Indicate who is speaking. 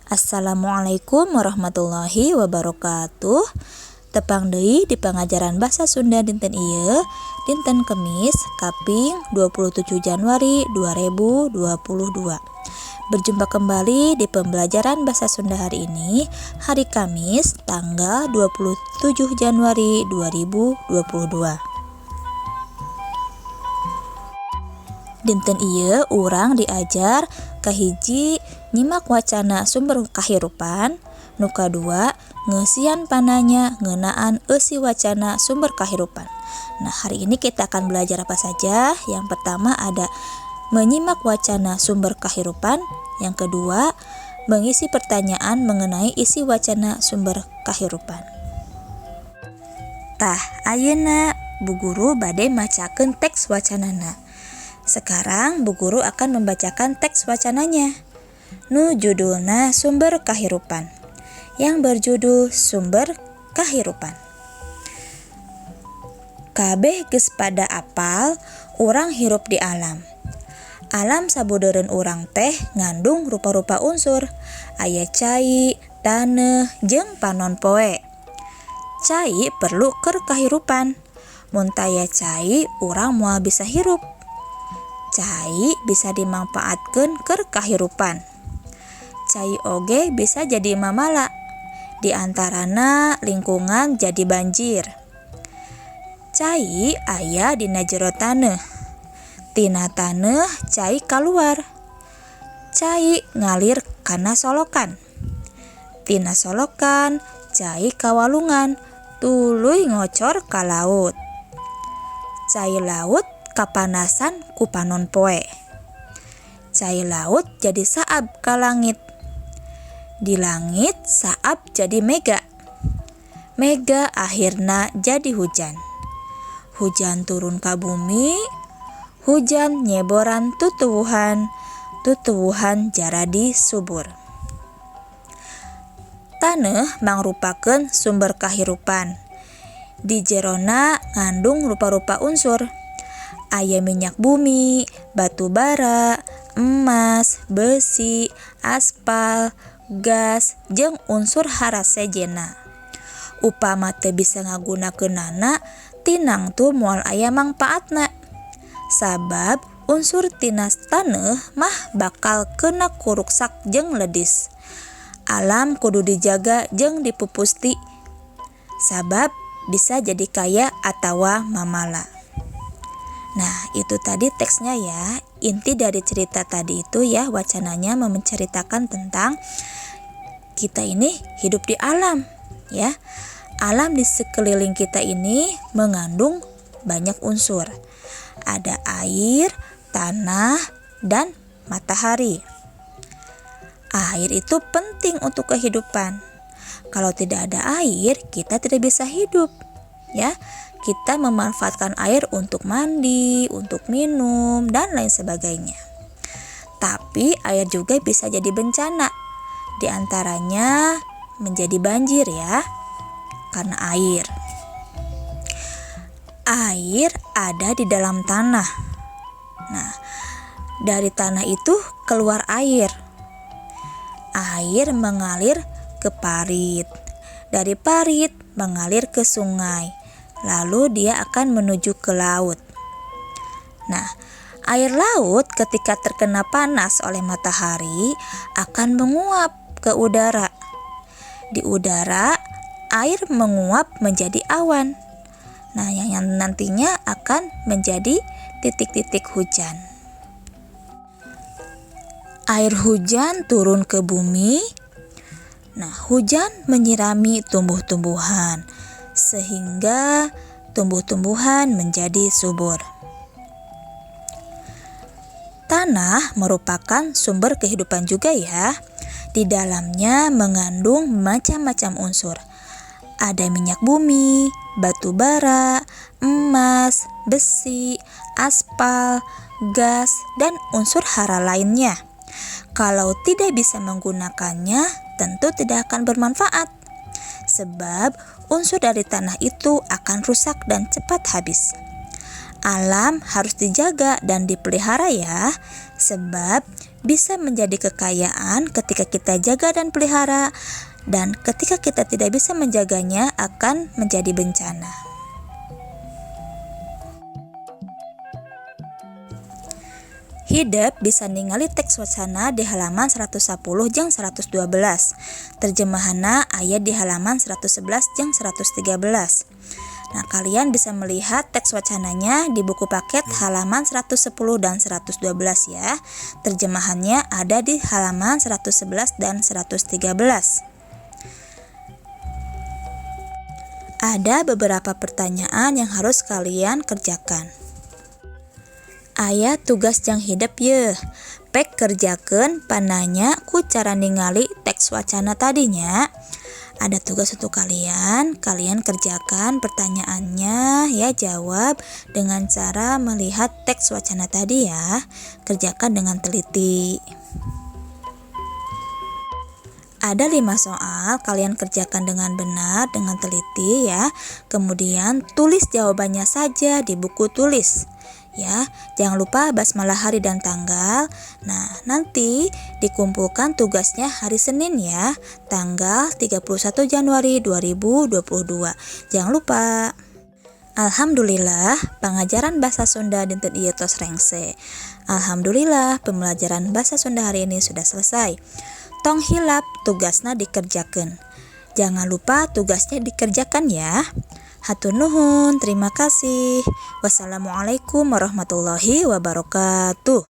Speaker 1: Assalamualaikum warahmatullahi wabarakatuh. Tepang deui di pangajaran Bahasa Sunda dinten ieu, dinten Kemis kaping 27 Januari 2022. Berjumpa kembali di pembelajaran Bahasa Sunda hari ini, hari Kamis, tanggal 27 Januari 2022. Dinten ieu urang diajar kahiji, nyimak wacana sumber kahirupan, nu kadua, ngeusian pananya ngeunaan eusi wacana sumber kahirupan. Nah, hari ini kita akan belajar apa saja? Yang pertama ada menyimak wacana sumber kahirupan, yang kedua mengisi pertanyaan mengenai isi wacana sumber kahirupan. Tah, ayeuna Bu Guru bade macakeun teks wacanana. Sekarang Bu Guru akan membacakan teks wacananya. Nu judulna Sumber Kahirupan. Yang berjudul Sumber Kahirupan. Kabeh geus pada apal urang hirup di alam. Alam sabudeureun urang teh ngandung rupa-rupa unsur. Aya cai, taneuh, jeung panon poe. Cai perlu keur kahirupan. Mun taya cai, urang moal bisa hirup. Cai bisa dimangpaatkeun keur kahirupan. Cai oge bisa jadi mamala. Di antarana lingkungan jadi banjir. Cai aya dina jero taneuh. Tina taneuh cai kaluar. Cai ngalir kana solokan. Tina solokan cai ka walungan, tuluy ngocor ka laut. Cai laut kapanasan ku panon poe. Cai laut jadi saab ka langit. Di langit saab jadi mega. Mega akhirna jadi hujan. Hujan turun ka bumi, hujan nyeboran tutuwuhan, tutuwuhan jaradi subur. Taneuh mangrupakeun sumber kahirupan. Di jerona ngandung rupa-rupa unsur. Aya minyak bumi, batu bara, emas, besi, aspal, gas, jeung unsur hara sejenna. Upama teu bisa ngagunakeunana, tinangtu moal aya mangpaatna. Sabab unsur tina taneuh mah bakal keuna ku ruksak jeung ledis. Alam kudu dijaga jeung dipupusti, sabab bisa jadi kaya atawa mamala. Nah, itu tadi teksnya ya. Inti dari cerita tadi itu ya, wacananya menceritakan tentang kita ini hidup di alam ya. Alam di sekeliling kita ini mengandung banyak unsur. Ada air, tanah, dan matahari. Air itu penting untuk kehidupan. Kalau tidak ada air, kita tidak bisa hidup. Ya, kita memanfaatkan air untuk mandi, untuk minum, dan lain sebagainya. Tapi air juga bisa jadi bencana. Di antaranya menjadi banjir ya, karena air. Air ada di dalam tanah. Nah, dari tanah itu keluar air. Air mengalir ke parit. Dari parit mengalir ke sungai. Lalu dia akan menuju ke laut. Nah, air laut ketika terkena panas oleh matahari akan menguap ke udara. Di udara, air menguap menjadi awan. Nah, yang nantinya akan menjadi titik-titik hujan. Air hujan turun ke bumi. Nah, hujan menyirami tumbuh-tumbuhan sehingga tumbuh-tumbuhan menjadi subur. Tanah merupakan sumber kehidupan juga ya. Di dalamnya mengandung macam-macam unsur. Ada minyak bumi, batu bara, emas, besi, aspal, gas, dan unsur hara lainnya. Kalau tidak bisa menggunakannya, tentu tidak akan bermanfaat. Sebab unsur dari tanah itu akan rusak dan cepat habis. Alam harus dijaga dan dipelihara ya, sebab Bisa menjadi kekayaan ketika kita jaga dan pelihara, dan ketika kita tidak bisa menjaganya akan menjadi bencana. Hidep bisa ningali teks wacana di halaman 110 jeung 112. Terjemahanna aya di halaman 111 jeung 113. Nah, kalian bisa melihat teks wacananya di buku paket halaman 110 dan 112 ya. Terjemahannya ada di halaman 111 dan 113. Ada beberapa pertanyaan yang harus kalian kerjakan. Aya tugas jang hidep yeuh. Pek kerjakeun pananya ku cara ningali teks wacana tadinya. Ada tugas untuk kalian, kalian kerjakan pertanyaannya ya, jawab dengan cara melihat teks wacana tadi ya. Kerjakan dengan teliti. Ada 5 soal, kalian kerjakan dengan benar, dengan teliti ya. Kemudian tulis jawabannya saja di buku tulis. Ya, jangan lupa basmalah hari dan tanggal. Nah, nanti dikumpulkan tugasnya hari Senin ya, tanggal 31 Januari 2022. Jangan lupa. Alhamdulillah, pengajaran bahasa Sunda dinten ieu tos rengse. Alhamdulillah, pembelajaran bahasa Sunda hari ini sudah selesai. Tong hilap tugasna dikerjakan. Jangan lupa tugasnya dikerjakan ya. Hatur nuhun, terima kasih. Wassalamualaikum warahmatullahi wabarakatuh.